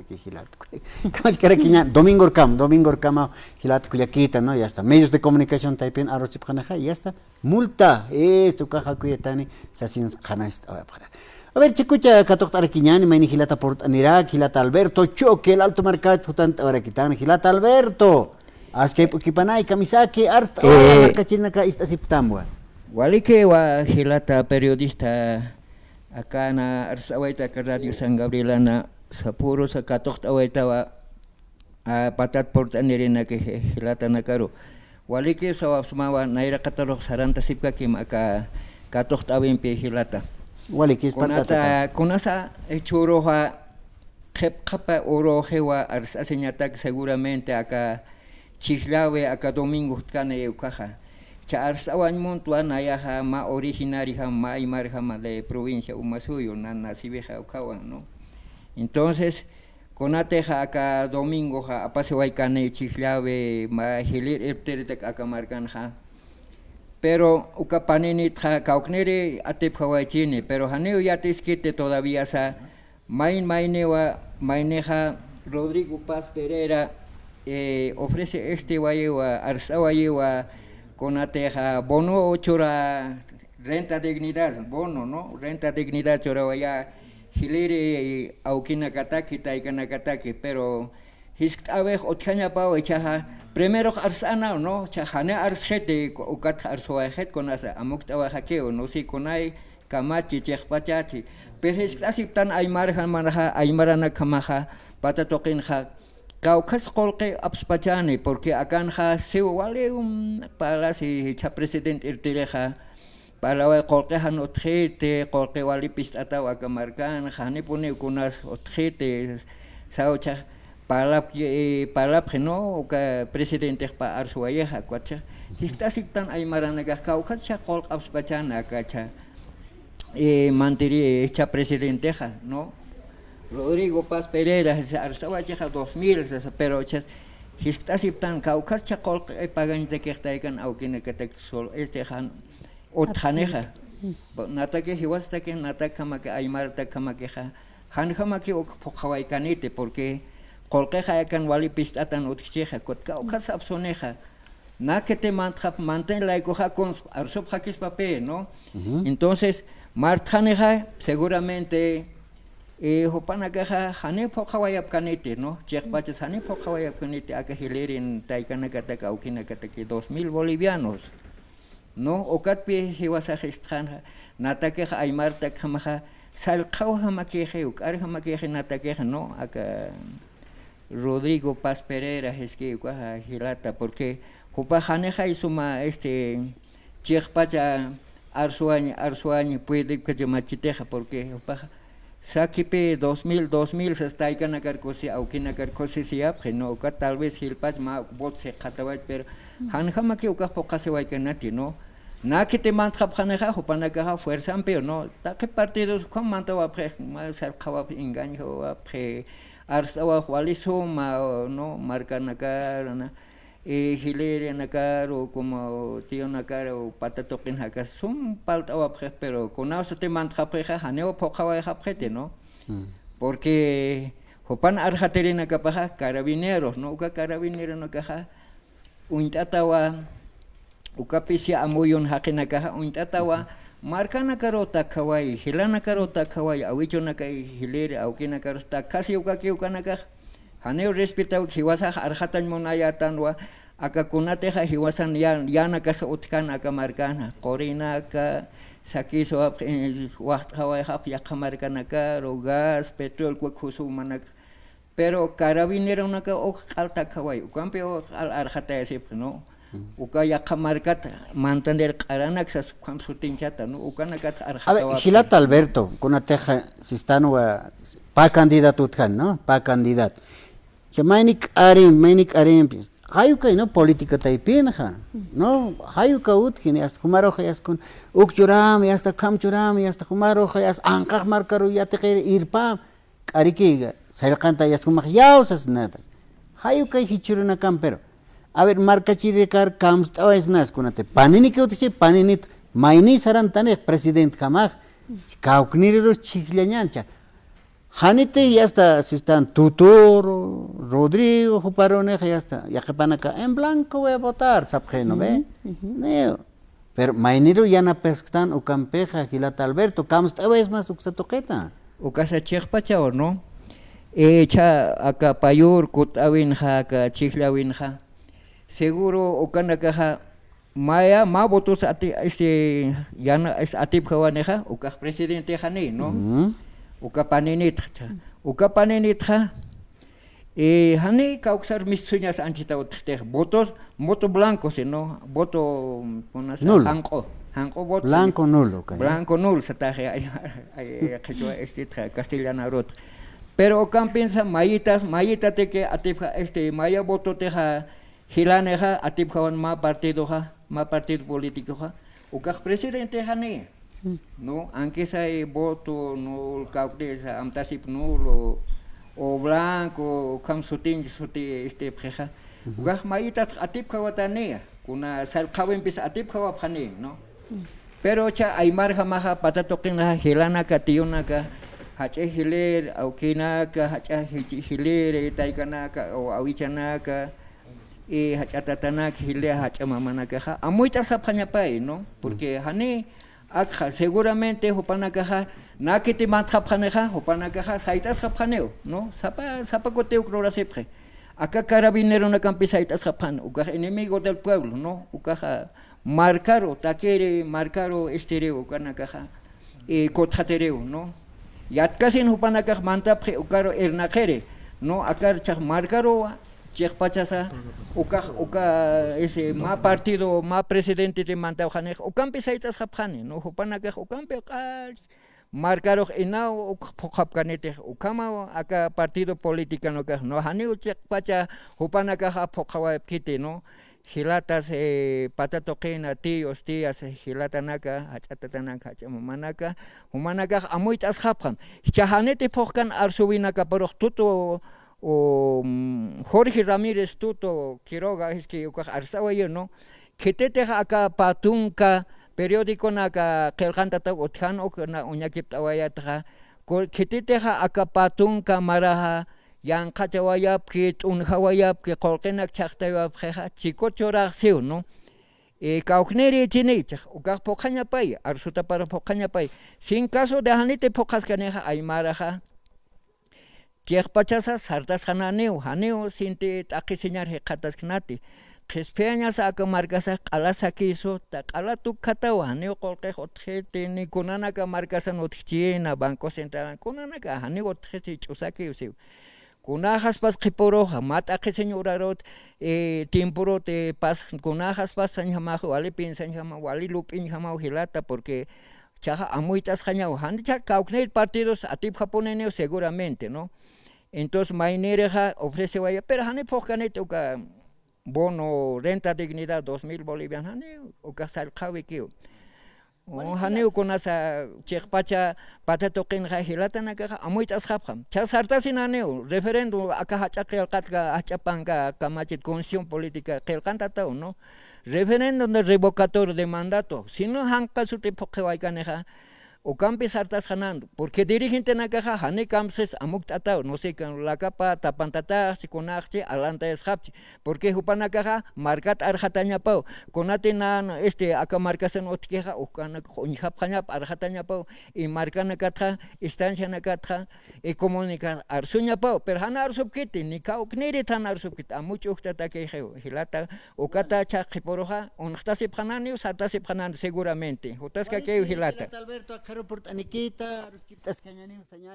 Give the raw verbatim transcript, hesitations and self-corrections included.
Jilat. Kamaskarakiña, domingorkam, domingorkama, jilat kullakita, ¿no? Ya está. Medios de comunicación taypin arrocipxanaxa, ya está. Multa, esto, ukaxa kuyatani, sasin qhanasta, a ver, chikucha, katuqt'arakiñani, mayni jilata purt'anirak, jilata Alberto, Choque, el Alto Marcat, jutant'awarakitan, jilata Alberto. Askay p'ukipanay, kamisaki, arst'away, markachirinaka, ist'asiptamwa. Walikiwa, jilata periodista, akana, arst'awayta, aka Radio San Gabrielana, sapürusa katuqt'awaytawa, a, patat purt'anirinaki, je-, jilatanakaru. Waliki sawapsmawa, nayraqatarux sarantasipkakim aka katuqt'awimpi jilata. Waliki, kunata, kunasa, eh, chhuruxa, qhipqhapa uruxiwa, arst'asiñatak seguramente aka chhijllawi, aka domingo jutkani ukaxa. Cha arst'awañ muntwa nayaxa mä originarixa, mä aymarjama de provincia Umasuyu, na, naciwixa ukawan, ¿no? Entonces, kunatixa aka domingoxa apasiwaykani chhijllawi, mä jilïr irptiritak aka markanxa. Pero uka paninitxa kawkniri atipjawaychini, pero janiw yatiskiti todavía sa, mayn mayniwa, maynixa Rodrigo Paz Pereira, eh, ofrece este wayiwa, arst'awayiwa, kunatixa bono chura renta dignidad, bono, ¿no? Renta dignidad churawaya, jiliri awkinakataki, taykanakataki, pero jiskt'awix utjañapaw ichhaxa, primerux arsana, ¿no? Cha jani arsxiti, ukat arsuwayxit kunasa, amukt'awayxakiw, no sé, kunay kamachi, chiqpachachi. Pero jiskt'asiptan aymarjamanaxa, aymaranakjamaxa, pata tuqinxa, kawkhas qullqi apspachani, porque akanxa siw wali, mm, parlasi jichha presidente irptirixa, parlaway qullqi jan utjiti, qullqi wali pist'ataw aka markan, janipuniw kunas utjiti, sawcha parlap-, eh, parlapxi, ¿no? Uka presidentex pa arsuwayixa, ukacha. Jiskt'asiktan aymaranakax kawkhatcha qullqi apspachana akacha, eh, mantiri, eh, jichha presidentexa, ¿no? Rodrigo Paz Pereira, sasa, arsawachixa dos mil, sasa, pero jichhas jiskt'asiptan kawkhatcha qullqi pagañtakix taykan awkinakatak sol, este, jan, utjanixa. Nataki jiwasataki, natakjamaki, aymartakjamakixa, janjamaki uk phuqhawaykaniti, porque qullqixa akan wali pist'atan utjchixa, kawkhas apsunixa. Nakiti mantxap, manten laykuxa kuns arsupxakispapï, ¿no? Entonces, martxanixa, seguramente, eh, jupanakaxa janiw phuqhawayapkaniti, ¿no? Chiqpachas janiw phuqhawayapkaniti, aka jilirin taykanakatak, awkinakataki dos mil bolivianos. ¿No? Ukatpï jiwasax istxanxa, natakixa aymartakjamaxa, sallqhawjamakixi, uk'arjamakixi natakixa, ¿no? Aka Rodrigo Paz Pereira, es que ukaxa jilata, porque jupax janixay suma, este, chiqpacha arsuwañ, arsuwañ puydipkachamachitixa, porque jupax sakipï dos mil, dos mil sas taykanakar kusi, awkinakar kusisiyapxi, ¿no? Uka tal vez jilpach mä votos jikxatawach, pero janjamaki ukax phuqhasiwaykanati, ¿no? Nakiti mantxapxanixa, jupanakaxa fuerzampiw, ¿no? Taqi partidos ukham mantawapxi, mä sallqhawapxi, engañawapxi, arst'awapxi wali suma, ¿no? Markanakar, ¿no? Y jilirinakaru, como tiyunakaru, pata tuqinxa aka sum palt'awapxix, pero kunawsati mantxapxixa, janiw phuqhawayxapxiti, ¿no? Porque jupan arxatirinakapaxa carabineros, ¿no? Uka carabineronakaxa uñt'atawa, uka pisi amuyun jaqinakaxa uñt'atawa, markanakaru takjaway, jilanakaru takjaway, awichunakay, jiliri, awkinakarus takjasi ukaki ukanakaxa. Janiw respetawki, jiwasax arxatañ munayätanwa, aka kunatixa jiwasan ya-, yänakasa utjkän aka markanxa, qurinaka, sakiswapxi, eh, waxt'xawayxapxi yaqha markanakaru, gas, petróleo, uka khusuw manaka. Pero carabineronaka uk q'al takjaway, ukampi uk q'al arxatayasipxi, ¿no? Uka yaqha markat mantanir q'aranak sas ukham sutinchata, ¿no? Ukanakat arxatawapxi. A ver, jilata Alberto, kunatixa sistanwa pä candidato utjan, ¿no? Pä candidato. Cha mayni k'arim, mayni k'arimpi. Jay ukay, ¿no? Política taypinxa, ¿no? Jay uka utjini, hasta jumarux, hasta kun, uk churami, hasta ukham churami, hasta jumarux, hasta anqax markaru yatiqir irpam. K'ariki, sallqanta yasta jumax yaw sasnata. Jay ukay jichhürunakampiru. A ver, markachirinakar kamst'awaysnas kunati. Paniniki utjchi, paninit mayni sarantanix presidentjamax. Kawknirirus chhijllañancha. Janiti yasta sistan Tutor, Rodrigo, juparunix yasta, yaqhipanaka en blanco voy a votar, sapxi, ¿no ve? Ujú, ujú. Niw. Pero mayniru yanapasktan ukampixa, jilata Alberto, kamst'awayasmas uksa tuqita. Ukasa chiqpachaw, ¿no? Icha aka payur kut'awinxa, aka chijllawinxa. Seguro ukanakaxa maya, mä votos ati-, este, yana, este, atipjawanixa, ukax presidentexani, ¿no? Ujú. Uka paninitxa. Uka paninitxa, eh, jani kawksar mistsuñas anchhita utjtix. Votos, voto blanco, sino voto, ¿cómo se llama? Nulo. Janq'u, janq'u voto, blanco nulo, kay. Blanco nulo, sataxi, ay, ay, ay, qhichwa, este, castellano arut. Pero ukampinsa mayitas, mayitatiki atipja, este, maya vototixa, jilanixa atipjawan mä partidoxa, mä partido políticoxa, ukax presidentexani. Mm. ¿No? Aunque sea voto, no, kawkti, amtasip nulo, o blanco, ukham sutin, suti, este, pxixa. Ujú. Ukax mayitas atipjawatani, kuna sarqhawimpis atipjawapxani, ¿no? Mm. Pero cha aymarjamaxa, pata tuqinxa, jilanaka, tiyunaka, jach'a jilïr, awkinaka, jach'a jich-, jilïr, taykanaka, o awichanaka, y jach'a tatanak, jilï, jach'a mamanakaxa, amuyt'asxapxañapay, ¿no? Porque jani akxa, seguramente jupanakaxa, nakiti mantxapxanixa, jupanakaxa, sayt'asxapxaniw, ¿no? Sapa, sapa kuti uk lurasipxi. Aka carabineronakampi sayt'asxapxani, ukax enemigo del pueblo, ¿no? Ukaxa, markaru, takiri, markaru, istiri, ukanakaxa, y kutxatiriw, ¿no? Yatkasin jupanakax mantapxi ukaru irnaqiri, ¿no? Akar chax markaruwa, chiqpachasa, ukax, uka, ese, mä partido, mä presidente de mantawxanix, ukampi sayt'asxapxani, ¿no? Jupanakax ukampi q'all, markarux inaw uk phuqhapkanitix, ukhamaw aka partido politicanakax, ¿no? Janiw chiqpacha jupanakaxa phuqhawayapkiti, ¿no? Jilatas, eh, pata tuqina, tíos, tías, eh, jilatanaka, jach'a tatanaka, jach'a mamanaka, jumanakax amuyt'asxapxam. Jichha janiti phuqkan arsuwinakaparux Tuto, o, mm, Jorge Ramírez Tuto Quiroga, es que ukax arsawayir, ¿no? Khititix aka pä tunka periodiconaka qillqantataw utjan, uk na uñakipt'awayatxa, ku-, khititix aka pä tunka maraxa, yanqhachawayapki, t'unjawayapki, qullqinak chhaqtawayapxixa, chikut churaxsiw, ¿no? Eh, kawkniri chinichix, ukax phuqhañapay, arsutapar phuqhañapay. Sin caso de janiti phuqhaskanixa, aymaraxa, chiqpachasa sartasxananiw, janiw sinti t'aqhisiñar jikxatasknati. Qhispiyañasa aka markasax q'alasakisu, ta q'ala tukkataw, janiw qullqix utjiti, ni kunanaka markasan utjchina, Banco Central, kunanaka janiw utjiti, ch'usakiw siw. Kunaxaspas qhipuruxa, mä t'aqhisiñ urarut, eh, tiemporut, eh, pas, kunaxaspas sañjamax, wali pinsañjamaw, wali lup'iñjamaw jilata, porque chaxa amuyt'asxañaw, jani cha kawknir partidos atipjapuniniw seguramente, ¿no? Entonces, maynirixa ofrecewaya, pero jani phuqkanit uka bono, renta dignidad, dos mil bolivianos, jani uka sarqhawikiw. O, janiw kunasa chiqpacha pata tuqinxa jilatanakaxa amuyt'asxapxam. Cha sartasinaniw, referéndum aka jach'a qillqatka, jach'a panka kamachit constitución política qillqantataw, ¿no? Referéndum de revocatorio de mandato, sino janqasuti phuqhiwaykanixa, ukampi sartasxanan, porque dirigentenakaxa jani kamsis amukt'ataw, no sé, kan lakapa tapantataxchi, kunaxchi, alantayasxapchi, porque jupanakaxa markat arxatañapaw, kunati nan, este, aka markasan utjkixa, ukanak uñjapxañap arxatañapaw, y markanakatxa, estancianakatxa, y comunica arsuñapaw, pero jan arsupkiti, ni kawknirit jan arsupkiti, amuch ujtatakixiw, jilata, ukata chhaqhipuruxa, unxtasipxananiw, sartasipxanan seguramente, jutaskakiw jilata. Jilata Alberto, akxaru purt'anikita, aruskipt'askañaniw, señor.